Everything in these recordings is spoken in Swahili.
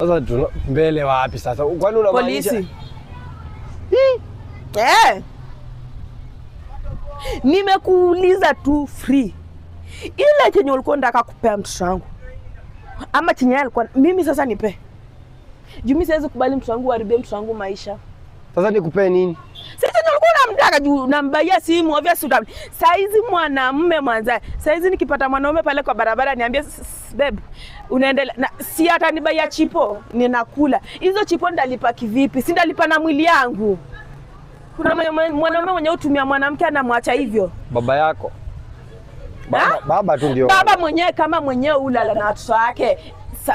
Sasa tuna mbele wapi sasa? Kwani unamaanisha Polisi. Eh. Nimekuuliza tu free. Ile chenye ulikuwa unataka kupea mtoto wangu ama chenye yeye alikuwa, mimi sasa nipe. Juu mimi siwezi kubali mtoto wangu uharibie mtoto wangu maisha. Sasa nikupee nini? Sasa ndio ulikuwa unamtaka juu unambuyia simu, obvious uta. Saizi mwanamume mwanza. Saizi nikipata mwanaume pale kwa barabara niambie, "Babe, unaendelea na si hata nibuyia chipo ninakula. Hizo chipo ndalipa kivipi? Si ndalipa na mwili yangu." Kuna mwanaume mwenye hutumia mwanamke anamwacha hivyo. Baba yako. Baba, baba tu ndio. Baba mwenyewe kama mwenyewe ulala na watoto wake.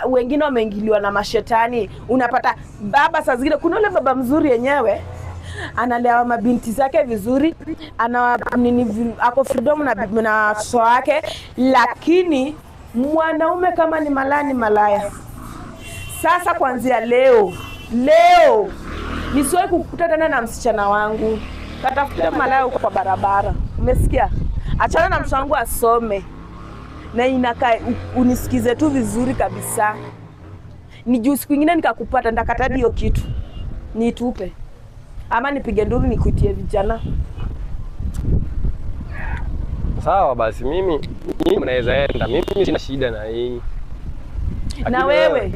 Wengine wameingiliwa na mashetani. Unapata baba saa zingine, kuna ule baba mzuri yenyewe analea mabinti zake vizuri, ana nini, ako freedom na watoto wake, lakini mwanaume kama ni malaya ni malaya. Sasa kuanzia leo leo nisiwahi kukuta tena na msichana wangu, katafute malaya huko kwa barabara. Umesikia? Achana na mtoto wangu asome na inakaa unisikize tu vizuri kabisa. Ni juu siku ingine nikakupata ndakata hiyo kitu nitupe ama nipige nduru nikuitie vijana. Sawa basi, mimi mnaweza enda. Mimi sina shida na hii. Na Lakini wewe